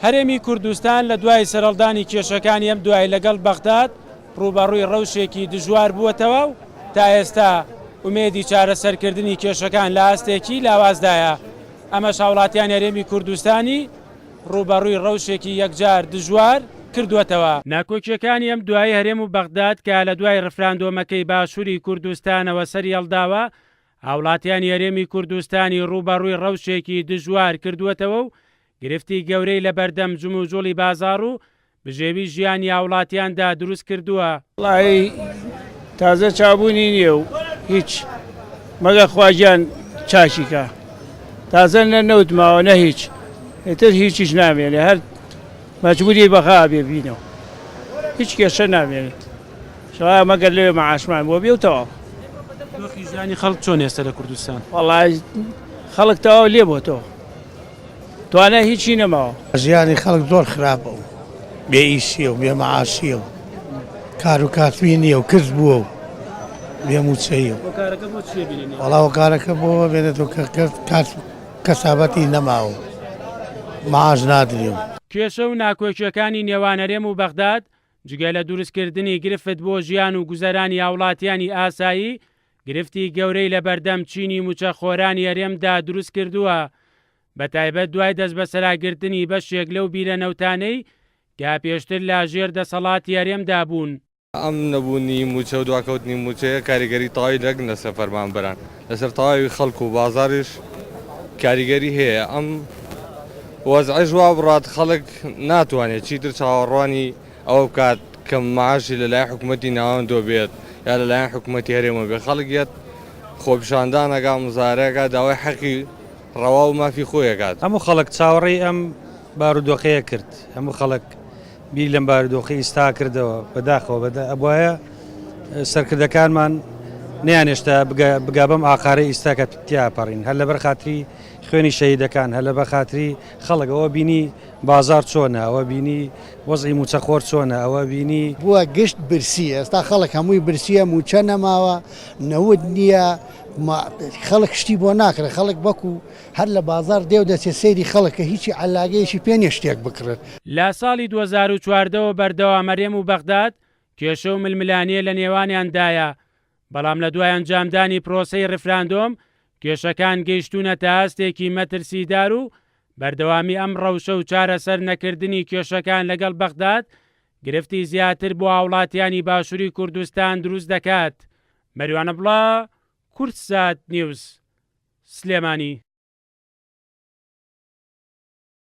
هەرێمی کوردستان لە دوای سەرهەڵدانی کێشەکانی ئەم دوای لەگەڵ بەغداد ڕووبەڕووی ڕەوشێکی دژوار بووەتەوە و تا ئێستا ئومێدی چارەسەرکردنی کێشەکان لە ئاستێکی لاوازدایە، ئەمەش هاوڵاتیانی هەرێمی کوردستانی ڕووبەڕووی ڕەوشێکی یەکجار دژوار کردووەتەوە. ناکۆکییەکانی ئەم دوایی هەرێم و بەغداد کە لە دوای ڕفراندۆمەکەی باشووری کوردستانەوە سەریهەڵداوە، هاوڵاتیانی هەرێمی کوردستانی ڕووبەڕووی ڕەوشێکی دژوار کردووەتەوە و گرفتی گەورەی لەبەردەم جموجوڵی بازاڕ و بژێوی ژیانی هاوڵاتیاندا دروست کردووە. وەڵاهی تازە چابوونی نییە و هیچ مەگەر خوا گیان چاکی کا تازە نە نەوت ماوە نە هیچ ئیتر هیچیش نامێنێ هەر مەجبوری بەغا بێ بینەوە هیچ کێشە نامێنێت شەوایە مەگەر لەوێ مەعاشمان بۆ بێ و تەواو. دۆخی ژیانی خەڵک چۆن ئێستا لە کوردستان؟ وەڵاهی خەڵک تەواو لێ بۆتەوە. توانای هیچی نەماوە. ژیانی خەڵک زۆر خراپە و بێ ئیشیە و بێ مەعاشیە و کار و کاسبی نییە و کز بووە و بێ مووچەیە. هۆکارەکە بۆ چییە بینێنی؟ وەڵا هۆکارەکە بۆ بێنێتەوە کە کەس کار کەسابەتی نەماوە و مەعاش نادرێ و. کێشە و ناکۆکییەکانی نێوان هەرێم و بەغداد جگە لە دروستکردنی گرفت بۆ ژیان و گوزەرانی هاوڵاتیانی ئاسایی، گرفتی گەورەی لەبەردەم چینی مووچەخۆرانی هەرێمدا دروستکردووە، بەتایبەت دوای دەستبەسەراگرتنی بەشێک لەو بیرە نەوتانەی کە پێشتر لە ژێر دەسەڵاتی هەرێمدا بوون. ئەم نەبوونی مووچە و دواکەوتنی مووچەیە کاریگەری تەواوی نەک لەسەر فەرمانبەران، لەسەر تەواوی خەڵک و بازاڕیش کاریگەری هەیە. ئەم وەزعەش وا بڕات خەڵک ناتوانێت چیتر چاوەڕوانی ئەوە بکات کە معاشی لەلایەن حکوومەتی ناوەندەوە بێت یا لەلایەن حکوومەتی هەرێمەوە بێت، خەڵک یەت خۆپیشاندان ئەکا، مزاهەرە ئەکا، داوای حەقی ڕەوا و مافی خۆی ئەکات. هەموو خەڵک چاوەڕێی ئەم بارودۆخەیە کرد، هەموو خەڵک بیری لەم بارودۆخەی ئیستا کردەوە، بەداخەوە بەدا ئەبوایە سەرکردەکانمان نەیانێشتا بگا بەم ئاقارەی ئیستا کە تیا پەڕین، هەر لەبەر خاتری خوێنی شەهیدەکان، هەر لەبەر خاتری خەڵک، ئەوە بینی بازاڕ چۆنە، ئەوە بینی وەزعی مووچەخۆر چۆنە، ئەوە بینی. بووە گشت برسی، ئێستا خەڵک هەمووی برسییە، مووچە نەماوە، نەوت نییە، خەڵک شتی بۆ ناکڕێ، خەڵک وەکو هەر لە بازاڕ دێ و دەچێ سەیری خەڵک کە هیچی عەلاگەیەکی پێ نییە شتێک بکڕێت. لە ساڵی 2014 ەوە بەردەوام هەرێم و بەغداد کێشە و ململانێ لە نێوانیاندایە، بەڵام لە دوای ئەنجامدانی پرۆسەی ڕیفراندۆم کێشەکان گەیشتوونەتە ئاستێکی مەترسیدار و بەردەوامی ئەم ڕەوشە و چارەسەر نەکردنی کێشەکان لەگەڵ بەغداد گرفتی زیاتر بۆ هاوڵاتیانی باشوری کوردستان دروست دەکات. مەریوان عەبدوڵا، کوردسات نیوز، سلێمانی.